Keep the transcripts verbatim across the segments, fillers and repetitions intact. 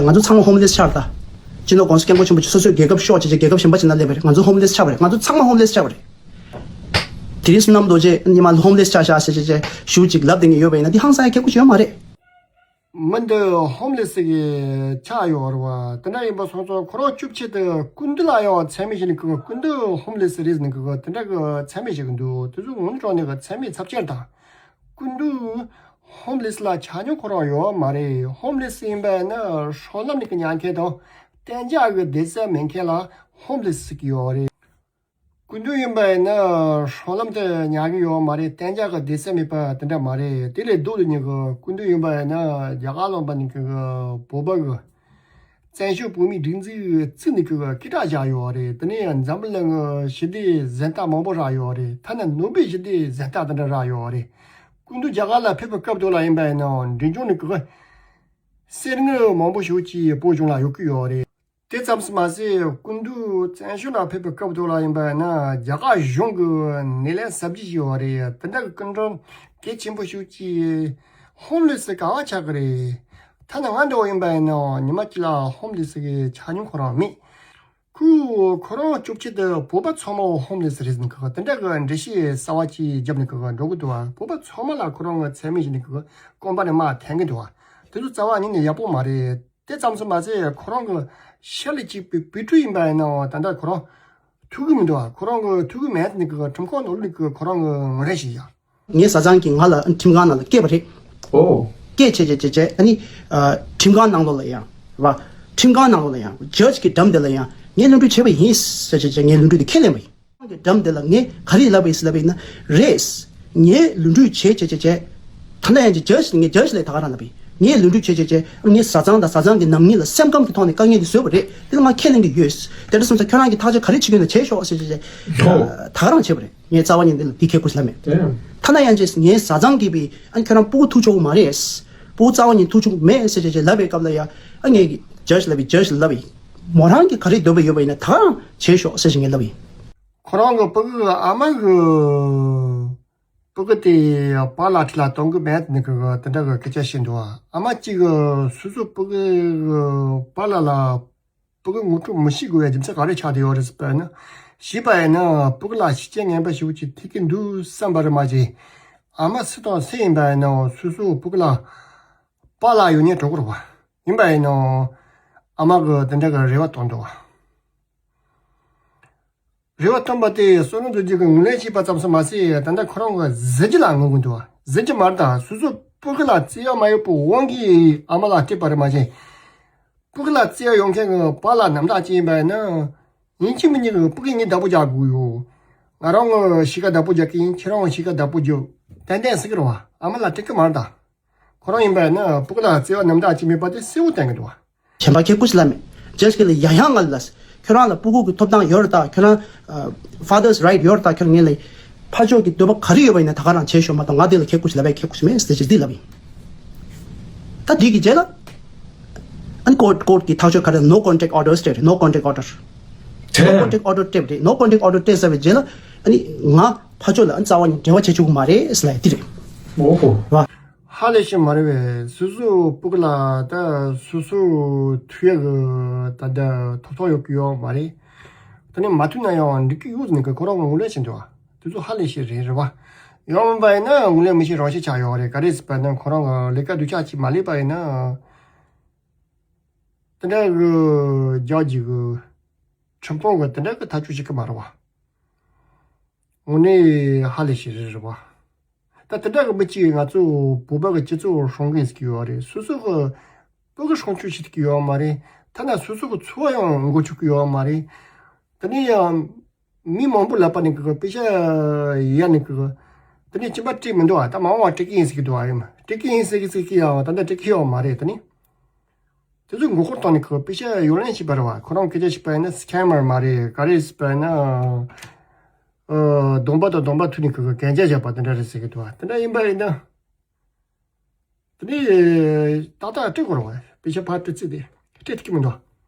ང་ཚོ་ཚང་མ་ཧོམ་ལེས་ཆགས་རེད་ད། སྤྱི་ནོར་༸གོང་ས་༸སྐྱབས་མགོན་ཆེན་པོ་མཆོག་སོ་སོའི་རྒྱལ་ཁབ་ཤོར་བྱས་བྱས་རྒྱལ་ཁབ་གཞན་པ་ཅིག་ནང་སླེབས་པ་རེད། ང་ཚོ་ཚང་མ་ཧོམ་ལེས་ཆགས་པ་རེད། ང་ཚོ་ཚང་མ་ཧོམ་ལེས་ཆགས་པ་རེད། དེ་རིང་བསོད་ནམས་རྡོ་རྗེ་ཉི་མ་ཧོམ་ལེས་ཆགས་ཤག་ཟེར་བྱས་བྱས་ཞུ་ཅིག་ལབ་བསྡད་མཁན་ཡོད་པ་ཡིན་ན་འདི་ཧང་སང་ཡ་ཁག་པོ་ཞིག་ཡོད་མ་རེད། མི་འདི་ཧོམ་ལེས་གི་ཆགས་ཡོད་རེད་བ། དེ་འདྲ་ཡིན་པ་སོང་ཙང་ཁོ་རང་སྐྱོབ་ཆེད་དུ་སྐུ་མདུན་ལ་ཡང་མཚན་སྨད་བྱས་ནས་ཁོ་སྐུ་མདུན་ཧོམ་ལེས་རེད་ཟེར་ནས་ཁོ་དེ་འདྲ་གི་མཚན་སྨད་བྱེད་ཀྱི་འདུག་དེ་ཚོ་ངོ་ནས་དྲང་གནས་གི་མཚན་སྨད་ཚབས་ཆེན་དང་། སྐུ་མདུན་ཧོམ་ལེས་ལ་ཆ་མྱོང་ཁོ་རང་ཡོད་མ་རེད། ཧོམ་ལེས་ཡིན་པ་ཡིན་ན་སྲང་ལམ་ནས་ཀྱི་ཉར་མཁན་དང་གཏན་འཇགས་ཀྱི་བསྡད་ས་མེད་མཁན་ལ་ཧོམ་ལེས་ཟེར་གྱི་ཡོད་རེད། སྐུ་མདུན་ཡིན་པ་ཡིན་ན་སྲང་ལམ་དུ་ཉར་གྱི་ཡོད་མ་རེད། གཏན་འཇགས་ཀྱི་བསྡད་ས་མེད་པ་དེ་འདྲ་མ་རེད། དེ་ལས་ལྡོག་ཏུ་ཉིད་ཀྱི་སྐུ་མདུན་ཡིན་པ་ཡིན་ན་རྒྱ་གར་ལུང་པ་ནས་ཀྱི་བོད་པ་གི་བཙན་བྱོལ་བོད་མིའི་སྒྲིག་འཛུགས་བཙུགས་ནས་ཀྱི་སྐད་གྲགས་བཞག་ཡོད་རེད། དེ་ནས་འཛམ་བུ་གླིང་གི་ཞི་བདེ་གཟེངས་རྟགས་མང་པོ་རག་ཡོད་རེད། ཐ་ན་ནོ་བེལ་ཞི་བདེ་གཟེངས་རྟགས་དེ་འདྲ་རག་ཡོད་རེད། སྐུ་མདུན་རྒྱ་གར་ལ་ཕེབས་པའི་སྐབས་དེ་ལ་ཡིན་པ་ཡིན་ན་འབྲས་ལྗོངས་ནས་ཀྱི་གསེར་དངུལ་མང་པོ་ཞིག་ཅིག་བོད་གཞུང་ལ་ཡོད་ཀྱི་ཡོད་རེད། དེ་ཙམ་ཞིག་མ་ཟད་སྐུ་མདུན་བཙན་བྱོལ་ལ་ཕེབས་པའི་སྐབས་དེ་ལ་ཡིན་པ་ཡིན་ན་རྒྱ་གར་གཞུང་གི་སྣེ་ལེན་གཟབ་རྒྱས་བྱས་ཡོད་རེད། དེ་འདྲ་གི་སྐུ་མགྲོན་གལ་ཆེན་པོ་ཞིག་ཅིག་ཧོམ་ལེས་ག་བ་ཆགས་ཀྱི་རེད། ཐ་ན་ང་འདྲ་བོ་ཡིན་པ་ཡིན་ན་ཉི་མ་གཅིག་ལ་ཧོམ་ལེས་གི་ཆ་མྱོང་ཁོ་རང་མེད། ཁོས་ཁོ་རང་སྐྱོབ་ཆེད་དུ་བོད་པ་ཚང་མ་ཧོམ་ལེས་རེད་ཟེར་ནས་ཁོ་དེ་འདྲ་གི་འགྲེལ་བཤད་གསར་བ་ཅིག་བརྒྱབ་ནས་ཁོ་འགྲོ་གི་འདུག་བ། བོད་པ་ཚང་མ་ལ་ཁོ་རང་གི་མཚན་སྨད་བྱས་ནས་ཁོ་རྐང་པ་ནས་མར་འཐེན་གི་འདུག་བ། དེ་ཚོ་རྩ་བ་ཉིད་ནས་ཡག་པོ་མ་རེད། དེ་ཙམ་ཞིག་མ་ཟད་ཁོ་རང་གི་ཤར་ལ་གཅིག་པའི་བོད་ཕྲུག་ཡིན་པ་ཡིན་ནའང་ད་ལྟ་ཁོ་རང་ཐུག་གི་མི་འདུག་བ། ཁོ་རང་གི་ཐུག་གི་མེད་ནི་གི་ཁྲིམས་ཁང་ནང་ལ་གི་ཁོ་རང་གི་ངོ་རེ་ཞིག་ཡ། ངའི་བཟའ་ཚང་གིས་ང་ལ་ཁྲིམས་ཁང་ནང་ལ་སྐྱེལ་བ་རེད། ཨོ། སྐྱེལ་བྱས་བྱས་བྱས་བྱས་ཨ་ནི། ཨ། ཁྲིམས་ཁང་ནང་ལོགས་ལ་ཡང་། རེད་བ། ཁྲིམས་ཁང་ནང་ལོགས་ལ་ཡང་ཇཇ་གི་འགྲམ་དེ་ལ་ཡང་ངས་ལུས་འབྲེལ་བྱས་པ་ཡིན་ཟེར་བྱས་བྱས་ངས་ལུས་འབྲེལ་དེ་ཁས་ལེན་པ་ཡིན། ཁྲིམས་ཁང་གི་འགྲམ་དེ་ལ་ངས་ག་རེ་ལབ་པ་ཡིན་ཟེར་ལབ་པ་ཡིན་ན། རེད། ངས་ལུས་འབྲེལ་བྱས་བྱས་བྱས་བྱས། ད་ལྟ་ཡང་ཇཇ་ངས་ཇཇ་ལ་ད་ག་རང་ལབ་པ་ཡིན། ངས་ལུས་འབྲེལ་བྱས་བྱས་བྱས་ངའི་བཟའ་ཚང་དང་བཟའ་ཚང་གི་ནང་མི་ལ་སེམས་ཁམས་ཀྱི་ཐོག་ནས་དཀའ་ངལ་དེ་བཟོས་པ་རེད། དེ་ལ་ང་ཁས་ལེན་གྱི་ཡོད། དེ་འདྲ་སོང་ཙང་ཁྱོད་རང་གིས་ཐག་གཅོད་ག་རེ་བྱེད་ཀྱི་ཡོད་ན་བྱས་ཤོག་ཟེར་བྱས་བྱས། ཨོ། ད་ག་རང་བྱས་པ་རེད། ངས་རྩ་བ་ཉིད་འདི་ལ་འདི་ཁས་ཁུར་ལབ་མེད། ཨེ། ཐ་ན་ཡང་ཅིག་ངའི་བཟའ་ཚང་གིས་པའི་ཨ་ཁྱོད་རང་སྤུ་གུ་ཐུག་ཆོག་གི་མ་རེད། སྤུ་གུ་རྩ་བ་ཉིད་ཐུག་ཆོག་གི་མེད་ཟེར་བྱས་བྱས་ལབ་པའི་སྐབས་ལ་ཡ། ཨ་ངས་ཇཇ་ལབ་པའི་ཇཇ་ལ་ལབ་པའི། མོ་རང་གིས་ག་རེ་འདོད་པ་ཡོད་པ་ཡིན་ན་ད་ག་རང་བྱས་ཤོག་ཟེར་བྱས་ངས་ལབ་པའི། ཁོ་རང་གི་སྤུ་གུ་གི་ཨ་མ་གི་སྤུ་གུ་དེ་པཱ་ལགས་ཁྲི་ལ་གཏོང་གི་མེད་ནི་གི་དེ་འདྲ་གི་སྐད་ཆ་བཤད་འདུག་ཨ་མ་གཅིག་གི་སོ་སོའི་སྤུ་གུ་གི་པཱ་ལགས་ལ་སྤུ་གུ་ངོ་སྤྲོད་མི་བྱེད་དགོས་པའི་རྒྱུ་མཚན་ག་རེ་ཆགས་བསྡད་ཡོད་རེད་ཟེར་བ་ཡིན་ན། བྱས་པ་ཡིན་ན་སྤུ་གུ་ལ་ཤེས་བྱ་ངན་པ་ཞེ་པོ་ཅིག་ཐེབས་ཀྱི་འདུག་བསམ་པ་རེད་མ་གཞི། ཨ་མ་སུ་དང་སུ་ཡིན་པ་ཡིན་ནའང་སོ་སོའི་སྤུ་གུ་ལ་པཱ་ལགས་ཡོད་ཉེན་འགྲོ་གི་རེད་བ། ཡིན་པ་ཡིན་ནའང་ཨ་མ་གི་དེ་འདྲ་གི་རེ་བ་བཏོན་འདུག་བ། རེ་བ་བཏོན་པ་དེ་བསོད་ནམས་རྡོ་རྗེ་གིས་ངོས་ལེན་བྱས་པ་ཙམ་ཞིག་མ་ཟད་ད་ལྟ་ཁོ་རང་གི་གཟི་བརྗིད་ལ་ངོ་རྒོལ་འདུག་བ། གཟི་བརྗིད་མ་རེད་ད། སོ་སོའི་སྤུ་གུ་ལ་བརྩེ་བ་མ་ཡོད་པའི་དབང་གིས་ཨ་མ་ལ་སྤྲད་པ་རེད་མ་གཞི། སྤུ་གུ་ལ་བརྩེ་བ་ཡོད་མཁན་གྱི་པཱ་ལགས་རྣམ་དག་ཅིག་ཡིན་པ་ཡིན་ན། ཡིན་གཅིག་མིན་གཅིག་གི་སྤུ་གུ་ངས་བདག་པོ་རྒྱག་དགོས་ཡོད། ང་རང་གི་གཤིས་ཀ་བདག་པོ་རྒྱག་གི་ཡིན། ཁྱེད་རང་གི་གཤིས་ཀ་བདག་པོ་རྒྱོབ། ཏན་ཏན་ཟེར་གི་རེད་བ། ཨ་མ་ལ་སྤྲད་གི་མ་རེད་ད། ཁོ་རང་ཡིན་པ་ཡིན་ན་སྤུ་གུ་ལ་བརྩེ་བ་རྣམ་དག་ཅིག་མེད་པ་དེ་གསལ་བོ་བསྟན་གི་འདུག་བ། གཞན་པ་ཁྱེད་སྐུ་ཞིག་ལ་མེད། ཇེ་སི་ཀི་ལ་ཡང་ཡང་ང་ལ། ཁྱོད་རང་ལ་སྤུ་གུ་གི་ཐོབ་ཐང་ཡོད་རེད་ད། ཁྱོད་རང་ཨ། ཕ་དར་སི་རའིཊ་ཡོད་རེད་ད། ཁྱོད་རང་ངེད་ལ་ཕ་ཕྱོགས་ཀྱི་འདོད་པ་ག་རེ་ཡོད་པ་ཡིན་ན་ད་ག་རང་བྱེད་ཤོག་མ་གཏོགས་ང་དེ་ལ་ཁྱེད་སྐུ་ཞིག་ལབ་ཡ་ཁྱེད་སྐུ་ཞིག་མེད་ཟེར་ཅིག་འདི་ལབ་ཡིན། ད་འདི་གི་རྗེས་ལ། ཨ་ནི་ཀོར་ཊི་ཀོར་ཊི་གི་ཐག་གཅོད་ག་རེ་ནོ་ཀོན་ཊེག་ཨོར་ཌར་སྤྲད་རེད། ནོ་ཀོན་ཊེག་ཨོར་ཌར། ནོ་ཀོན་ཊེག་ཨོར་ཌར་སྤྲད་པ་རེད། ནོ་ཀོན་ཊེག་ཨོར་ཌར་སྤྲད་ཚར་བའི་རྗེས་ལ་ཨ་ནི་ང་ཕ་ཕྱོགས་ལ་ཨ་ནི་རྩ་བ་ནས་འབྲེལ་བ་བྱེད་ཆོག་གི་མ་རེད་ཟེར་ལབ་ཡ་འདི་རེད། ཨོ་ཧོ། ཧ་ལས་ཤིག་མ་རེད་པས། སོ་སོའི་སྤུ་གུ་ལ་ད་སོ་སོ་ཐུག་ཡག་གི་ད་ལྟ་ཐོབ་ཐང་ཡོད་ཀྱི་ཡོད་མ་རེད། དེ་ནས་མ་ཐུག་ན་ཡང་འགྲིག་གི་ཡོད་ཟེར་ནས་ཁོ་རང་གིས་ངོས་ལེན་བྱེད་འདུག་བ། དེ་ཚོ་ཧ་ལས་ཤིག་རེད་རེད་བ། ཡང་མིན་པ་ཡིན་ན་ངོས་ལེན་མི་བྱེད་རང་བྱེད་ཆགས་ཡོད་རེད། ག་རེ་ཟེར་བ་ན་ཁོ་རང་གི་ལས་ཀ་སྡུག་ཅག་ཅིག་མ་ལས་པ་ཡིན་ན། དེ་འདྲ་གི་རྒྱག་རྒྱུ་གི་ཁྲིམས་དཔོན་གི་དེ་འདྲ་གི་ཐག་གཅོད་བྱེད་ཀྱི་མ་རེད་བ། དངོས་གནས་ཧ་ལས་ཤིག་རེད་རེད་བ། ད་དེ་འདྲ་གི་མི་གཅིག་ང་ཚོ་བོད་པ་གི་སྤྱི་ཚོགས་སྲུང་མཁན་ཟེར་གྱི་ཡོད་རེད། སོ་སོ་གི་སྤུ་གུ་སྲུང་སྐྱོབ་བྱེད་ཐུབ་ཀྱི་ཡོད་མ་རེད། ཐ་ན་སོ་སོ་གི་འཚོ་བ་ཡང་འགོ་ཚུགས་ཀྱི་ཡོད་མ་རེད། དེ་ནས་ཡང་མི་མང་པོ་ལབ་པ་ནི་གི་པེ་ཤ་ཡ་ནི་གི་དེ་ནས་སྐྱིན་པ་སྤྲད་མི་འདུག་བ། ད་མ་འོངས་པ་སྤྲད་ཀྱི་ཡིན་ཟེར་གྱི་འདུག་བ། ཡིན་མ་སྤྲད་ཀྱི་ཡིན་ཟེར་གྱི་ཟེར་གྱི་ཡང་ད་ལྟ་སྤྲད་ཀྱི་ཡོད་མ་རེད། དེ་ནི། དེ་ཚོའི་མགོ་སྐོར་བཏང་ནས་ཁོ་པེ་ཤ་གཡོ་ལེན་བྱས་པ་རེད་བ། ཁོ་རང་སྐད་ཆ་བཤད་པ་ཡིན་ན་སི་ཀེམ་མར་མ་རེད། ག་རེ་ཟེར་བ་ཡིན་ན། ཨ། གདོང་པ་དང་གདོང་པ་ཐུག་ནས་ཁོ་གན་རྒྱ་བཞག་པ་དེ་འདྲ་རེད་ཟེར་གི་འདུག་བ། དེ་འདྲ་ཡིན་པ་ཡིན་ན། དེ་ནས་ཏག་ཏག་སྤྲད་དགོས་རེད་བ། པེ་ཤ་ཕར་སྤྲད་རྩིས་དེ་སྤྲད་ཐུབ་ཀྱི་མི་འདུག་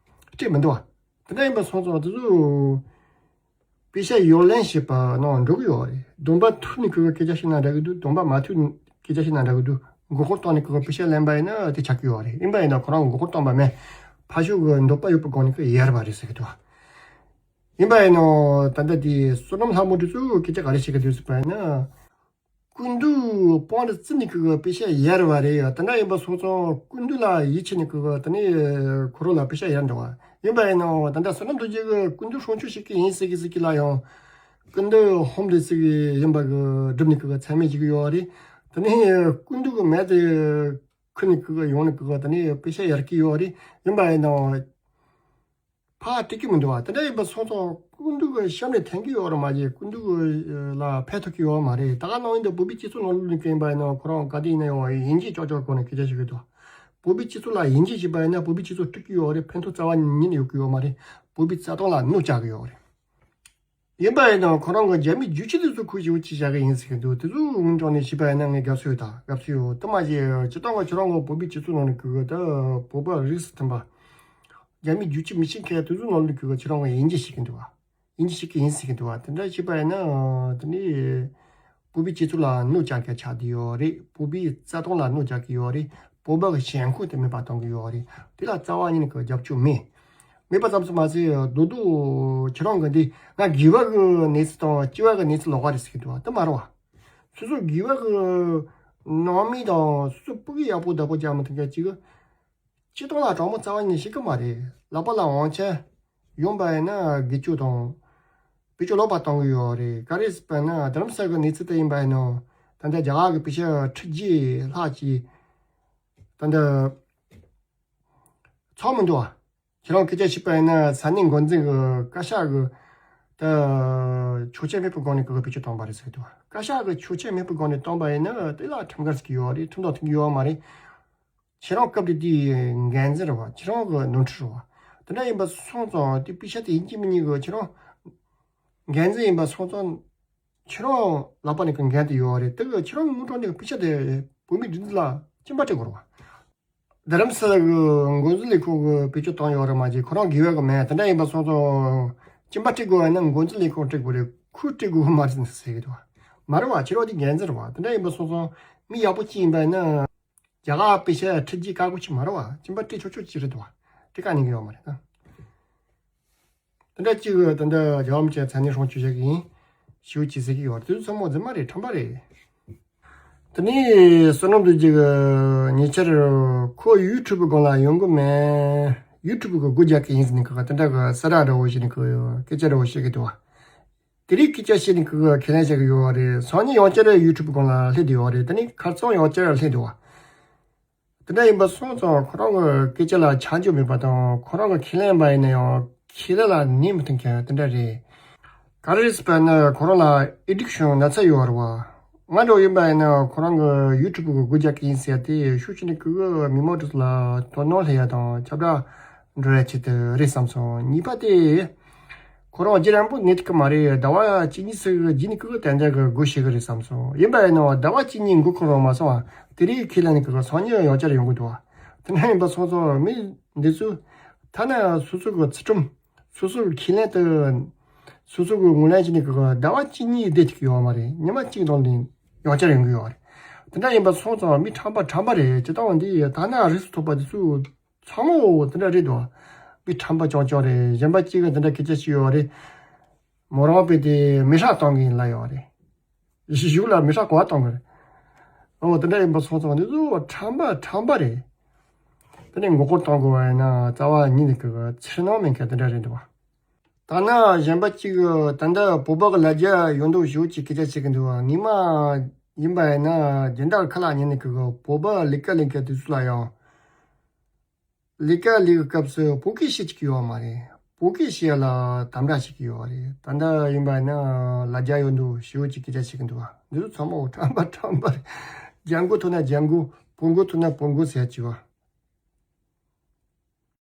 སྤྲད་མི་འདུག་བ། དེ་འདྲ་ཡིན་པ་སོང་ཙང་དེ་ཚོ། པེ་ཤ་གཡོ་ལེན་བྱེད་པ་ནང་འགྲོ་གི་ཡོད་རེད། གདོང་པ་ཐུག་ནས་ཁོས་སྐད་ཆ་བཤད་ན་འདྲ་གི་འདུག་གདོང་པ་མ་ཐུག་ནས་སྐད་ཆ་བཤད་ན་འདྲ་གི་འདུག་མགོ་སྐོར་བཏང་ནས་ཀྱི་པེ་ཤག་ལེན་པ་ཡིན་ན་དེ་ཆགས་ཀྱི་ཡོད་རེད། ཡིན་པ་ཡིན་ན་ཁོ་རང་མགོ་སྐོར་བཏང་པ་མེད། ཕར་ཕྱོགས་ཀྱི་འདོད་པ་ཡོད་པའི་སྒོ་ནས་ཀྱི་ཡར་བ་རེད་ཟེར་གི་འདུག་ཡིན་པ་ཡིན་ནོ་ད་ལྟ་དེ་བསོད་ནམས་ལྷ་མོ་འདི་ཚོས་སྐད་ཆ་ག་རེ་བཤད་ཀྱི་འདུག་ཟེར་བ་ཡིན་ན། སྐུ་མདུན་དཔང་དུ་བཙུགས་ནས་ཀྱི་པེ་ཤག་ཡར་བ་རེད། ཡ་དེ་འདྲ་ཡིན་པ་སོང་ཙང་སྐུ་མདུན་ལ་ཡིད་ཆེས་ནས་ཀྱི་དེ་ནས་ཁོ་རང་ལ་པེ་ཤག་ཡར་འགྲོ་བ། ཡིན་པ་ཡིན་ནོ་ད་ལྟ་བསོད་ནམས་རྡོ་རྗེ་གི་སྐུ་མདུན་སྲུང་སྐྱོབ་བྱེད་ཀྱི་ཡིན་ཟེར་གི་ཟེར་གི་ལ་ཡང་། སྐུ་མདུན་ཧོམ་དེ་ཟེར་གི་ཡིན་པ་གི་སྒྲུབ་ནས་ཀྱི་ཚད་མེད་བྱེད་ཀྱི་ཡོད་རེད། དེ་ནས་སྐུ་མདུན་གི་མེ་དེ་ཁུར་ནས་ཀྱི་ཡོང་ནས་ཀྱི་དེ་ནས་པེ་ཤག་ཡར་གི་ཡོད་རེད། ཡིན་པ་ཡིན་ནོ། ཕར་སྤྲད་ཀྱི་མི་འདུག་བ། དེ་འདྲ་ཡིན་པ་སོང་ཙང་སྐུ་མདུན་གྱི་གཤམ་ནས་འཐེན་གྱི་ཡོད་རེད་མ་གཏོགས་སྐུ་མདུན་གྱི་ལ་ཕན་ཐོགས་ཀྱི་ཡོད་མ་རེད། ད་ག་ནང་བཞིན་དུ་བོད་པའི་སྤྱི་ཚོགས་ནང་ལོགས་ནས་ཡིན་པ་ཡིན་ན་ཁོ་རང་ག་དུས་ཡིན་ན་ཡང་དབྱེ་འབྱེད་ཅོག་ཅོག་སྒོ་ནས་སྐད་ཆ་བཤད་ཀྱི་འདུག་བོད་པའི་སྤྱི་ཚོགས་ལ་དབྱེ་འབྱེད་བྱས་པ་ཡིན་ན་བོད་པའི་སྤྱི་ཚོགས་དཀྲུག་གི་ཡོད་རེད། ཕན་ཐོགས་རྩ་བ་ཉིད་ནས་ཡོད་ཀྱི་ཡོད་མ་རེད། བོད་པའི་རྩ་དོན་ལ་གནོད་བསྐྱལ་གྱི་ཡོད་རེད། ཡིན་པ་ཡིན་ན་ཁོ་རང་གི་རྒྱ་མིའི་རྒྱུག་ཁྱི་དེ་ཚོ་ཁུར་ཞེ་པོ་ཅིག་བཞག་གི་ཡིན་ཟེར་གྱི་འདུག་དེ་ཚོའི་ངོས་ནས་བྱས་པ་ཡིན་ན་ངས་དགའ་བསུ་ཡོད་ད། དགའ་བསུ་ཡོད་དུ་མ་བྱས་སྤྱིར་བཏང་གི་ཁྱེད་རང་གི་བོད་པའི་སྤྱི་ཚོགས་ནང་ནས་གི་ད་བོད་པ་རིགས་སུ་མཐུན་པ། རྒྱ་མིའི་རྒྱུག་ཁྱི་མི་ཤེས་མཁན་དེ་ཚོའི་ནང་ནས་གི་ཁྱེད་རང་གི་དབྱེ་འབྱེད་བྱེད་ཀྱི་འདུག་བ། དབྱེ་འབྱེད་བྱེད་ཀྱི་ཡིན་ཟེར་གྱི་འདུག་བ། དེ་འདྲ་བྱས་པ་ཡིན་ན་དེ་ནི། བོད་པའི་སྤྱི་ཚོགས་ལ་གནོད་བསྐྱལ་མཁན་ཆགས་བསྡད་ཡོད་རེད། བོད་པའི་རྩ་དོན་ལ་གནོད་བསྐྱལ་གྱི་ཡོད་རེད། བོད་པ་གི་ཞེན་ཁོག་དེ་མེད་པ་གཏོང་གི་ཡོད་རེད། དེ་ལ་རྩ་བ་ཉིད་ནས་ཀྱི་རྒྱབ་སྐྱོར་མེད། མེད་པ་ཙམ་དུ་མ་ཟད་རྡོག་རྡོག་ཁྱེད་རང་གི་འདི་ང་དགེ་བ་གི་གནས་ཚུལ་དང་སྐྱེ་བ་གི་གནས་ཚུལ་ལོགས་ཀ་རེད་ཟེར་གྱི་འདུག་བ། དེ་མ་རེད་བ། སོ་སོ་དགེ་བ་གི་ནང་མི་དང་སོ་སོ་སྤུ་གུ་ཡག་པོ་བདག་པོ་རྒྱག་མི་ཐུབ་མཁན་གཅིག་གི་སྤྱིར་བཏང་ལ་དྲང་མོ་རྩ་བ་ཉིད་ནས་ཤེས་ཀྱི་མ་རེད། ལག་པ་ལ་དབང་ཆ་ཡོང་པ་ཡིན་ན་དགེ་སྐྱོ་དང་། བེད་སྤྱོད་ལོག་པ་གཏོང་གི་ཡོད་རེད། ག་རེ་ཟེར་བ་ན་རྡ་རམ་ས་གི་གནས་ཚུལ་དེ་ཡིན་པ་ཡིན་ནོ། ད་ལྟ་རྒྱ་གར་གི་པེ་ཤག་ཁྲི་བརྒྱད་ལྷག་ཅིག་ད་ལྟ་ཚང་མི་འདུག་བ། ཁྱེད་རང་སྐད་ཆ་བཤད་པ་ཡིན་ན་ས་གནས་འགོ་འཛིན་གི་བཀའ་ཤག་གི་ད་ཆོག་མཆན་མེད་པའི་སྒོ་ནས་གི་བེད་སྤྱོད་བཏང་པ་རེད་ཟེར་གི་འདུག་བ། བཀའ་ཤག་གི་ཆོག་མཆན་མེད་པའི་སྒོ་ནས་བཏང་པ་ཡིན་ན་དེ་ལ་ཁྲིམས་འགལ་ཟེར་གི་ཡོད་རེད། ཁྲིམས་དང་མཐུན་གི་ཡོད་མ་རེད། ཁྱེད་རང་སྐབས་དེ་དེའི་འགན་འཛིན་རེད་བ། ཁྱེད་རང་གི་ནོར་འཁྲུལ་རེད་བ། དེ་འདྲ་ཡིན་པ་སོང་ཙང་དེ་པེ་ཤག་དེ་ཡིན་གཅིག་མིན་གཉིས་གི་ཁྱེད་རང་འགན་འཛིན་ཡིན་པ་སོང་ཙང་ཁྱེད་རང་ལག་པ་ནས་གི་འགན་དེ་ཡོད་རེད། དེ་གི་ཁྱེད་རང་དངོས་གྲུབ་ནས་པེ་ཤག་དེ་བོད་མི་སྒྲིག་འཛུགས་ལ་སྐྱིན་པ་སྤྲད་དགོས་རེད་བ། རྡ་རམ་ས་ལ་གི་འགོ་འཛིན་ལས་ཁུངས་གི་བེད་སྤྱོད་བཏང་ཡོད་རེད་མ་གཞི་ཁོ་རང་དགེ་བ་གི་མེད། དེ་འདྲ་ཡིན་པ་སོང་ཙང་སྐྱིན་པ་སྤྲད་དགོས་ཡིན་ན་འགོ་འཛིན་ལས་ཁུངས་སྤྲད་དགོས་རེད། ཁོས་སྤྲད་དགོས་མ་རེད་ཟེར་གི་འདུག་བ། མ་རེད་བ། ཁྱེད་རང་དེ་འགན་འཛིན་རེད་བ། དེ་འདྲ་ཡིན་པ་སོང་ཙང་མི་ཡག་པོ་གཅིག་ཡིན་པ་ཡིན་ན། རྒྱ་གར་པེ་ཤག་ཁྲི་བརྒྱད་བཀག་དགོས་ཀྱི་མ་རེད་བ། སྐྱིན་པ་སྤྲད་ཆོག་ཆོག་ཅིག་རེད་འདུག་བ། སྤྲད་ག་ནི་གི་ཡོད་མ་རེད་ད། དེ་འདྲ་གཅིག་གི་དེ་འདྲ་རྒྱལ་བ་རིན་པོ་ཆེ་མཚན་ནས་སྲུང་སྐྱོབ་བྱེད་ཀྱི་ཡིན། ཞུ་ཅི་ཟེར་གི་ཡོད་དུས་ཚང་མ་རྫུན་མ་རེད། ཁྲམ་པ་རེད། དེ་ནས་བསོད་ནམས་རྡོ་རྗེ་གི་ཉེ་ཆར་ཁོ་ཡུ་ཊུབ་སྒང་ལ་ཡོང་གི་མེད། ཡུ་ཊུབ་གི་སྒོ་རྒྱག་གི་ཡིན་ཟེར་ནས་ཁོ་ག་དེ་འདྲ་གི་ས་ར་འདྲ་བོ་ཞིག་ནས་ཁོ་སྐད་ཆ་འདྲ་བོ་བཤད་གི་འདུག་བ། དེ་རིང་སྐད་ཆ་བཤད་ནས་ཁོས་ཁས་ལེན་བྱེད་ཀྱི་ཡོད་རེད། སང་ཉིན་ཡང་བསྐྱར་ཡུ་ཊུབ་སྒང་ལ་སླེབས་བསྡད་ཡོད་རེད། དེ་ནས་ཁ་རྩང་ཡང་བསྐྱར་སླེབས་འདུག་བ། དེ་འདྲ་ཡིན་པ་སོང་ཙང་ཁོ་རང་གི་སྐད་ཆ་ལ་ཆ་འཇོག་མེད་པ་དང་ཁོ་རང་གི་ཁས་ལེན་པ་ཡིན་ན་ཡང་ཁས་ལེན་ལ་ཉན་མི་ཐུབ་མཁན་དེ་འདྲ་རེད། ག་རེ་ཟེར་བ་ན་ཁོ་རང་ལ་ཨེ་ཌིག་ཤན་ན་ཚ་ཡོད་རེད་བ། ང་འདྲ་ཡིན་པ་ཡིན་ན་ཁོ་རང་གི་ཡུ་ཊུབ་གི་སྒོ་རྒྱག་གི་ཡིན་ཟེར་ཏེ་ཤུགས་ཆེ་ནས་ཁོའི་མི་མང་དེ་ཚོ་ལ་དོ་སྣང་སླེབས་ཡ་དང་ཁྱབ་བསྒྲགས་འགྲོ་ཡ་ཆེད་དུ་རེད་བསམ་སོང་། གཉིས་པ་དེ། ཁོ་རང་རྗེས་རིང་པོ་ནད་ཐུག་གི་མ་རེད། ཟླ་བ་གཅིག་གཉིས་ཙམ་གྱི་རྗེས་ནས་ཁོས་དེ་འདྲ་གི་སྒོ་ཕྱེ་གི་རེད་བསམ་སོང་། ཡིན་པ་ཡིན་ནའང་ཟླ་བ་གཅིག་གཉིས་འགོར་ཁོ་རང་མ་སོང་བ། དེ་རིང་ཁས་ལེན་ནས་ཁོ་སང་ཉིན་ཡང་བསྐྱར་ཡོང་གི་འདུག་བ། དེ་འདྲ་ཡིན་པ་སོང་ཙང་མི་འདི་ཚོས་ཐ་ན་སོ་སོ་གི་ཚུལ་ཁྲིམས། སོ་སོ་གི་ཁས་ལེན་དུ། སོ་སོ་གི་ངོས་ལེན་བྱས་ནས་ཁོ་ཟླ་བ་གཅིག་གཉིས་བསྡད་ཐུབ་ཀྱི་ཡོད་མ་རེད། ཉི་མ་གཅིག་ནང་ནས་ཡང་བསྐྱར་ཡོང་གི་ཡོད་རེད། དེ་འདྲ་ཡིན་པ་སོང་ཙང་མི་ཁྲམ་པ་ཁྲམ་པ་རེད། སྤྱིར་བཏང་འདི་ཐ་ན་རིགས་སུ་གཏོགས་པ་འདི་ཚོས། ཚང་མ་འོ་དེ་འདྲ་རེད་དོ། མི་ཁྲམ་པ་རྐྱང་རྐྱང་རེད། གཞན་པ་གཅིག་གིས་དེ་འདྲ་སྐད་ཆ་བཤད་ཡོད་རེད། མོ་རང་པས་དེ་མི་ཧྲ་གཏོང་གི་ཡིན་ལབ་ཡོད་རེད། གཞུག་ལ་མི་ཧྲ་གོ་བ་གཏོང་གི་རེད། འོ་དེ་འདྲ་ཡིན་པ་སོང་ཙང་འདི་ཚོ་ཁྲམ་པ་ཁྲམ་པ་རེད། དེ་ནས་མགོ་སྐོར་གཏོང་དགོས་པ་ཡིན་ན་རྩ་བ་ཉིད་ནས་གི་ཚེར་སྣང་མེད་མཁན་དེ་འདྲ་རེད་འདུག་བ། ད་ནི་གཞན་པ་གཅིག་གིས་ད་ལྟ་བོད་པ་གི་ལ་རྒྱ་ཡོད་མདོག་ཞེ་པོ་ཅིག་སྐད་ཆ་བཤད་གི་འདུག་བ། ངས་མ་ཡིན་པ་ཡིན་ན་སྦྱིན་བདག་ཁ་ལག་ཉན་ནས་གི་བོད་པ་ལས་ཀ་ལས་མཁན་དེ་ཚོ་ལ་ཡང་། ལས་ཀ་ལས་ཀྱི་སྐབས་སུ་བོད་སྐད་བཤད་ཀྱི་ཡོད་མ་རེད། བོད་སྐད་བཤད་ལ་དམ་དྲག་བྱེད་ཀྱི་ཡོད་རེད། ད་ལྟ་ཡིན་པ་ན་ལ་རྒྱ་ཡོད་མདོག་ཞེ་པོ་ཅིག་སྐད་ཆ་བཤད་ཀྱི་འདུག་བ། འདི་ཚོ་ཚང་མ་འོ་ཁྲམ་པ་ཁྲམ་པ་རེད། རྒྱ་མགོ་ཐུག་ན་རྒྱ་མགོ། བོད་མགོ་ཐུག་ན་བོད་མགོ་ཟེར་གྱི་བ།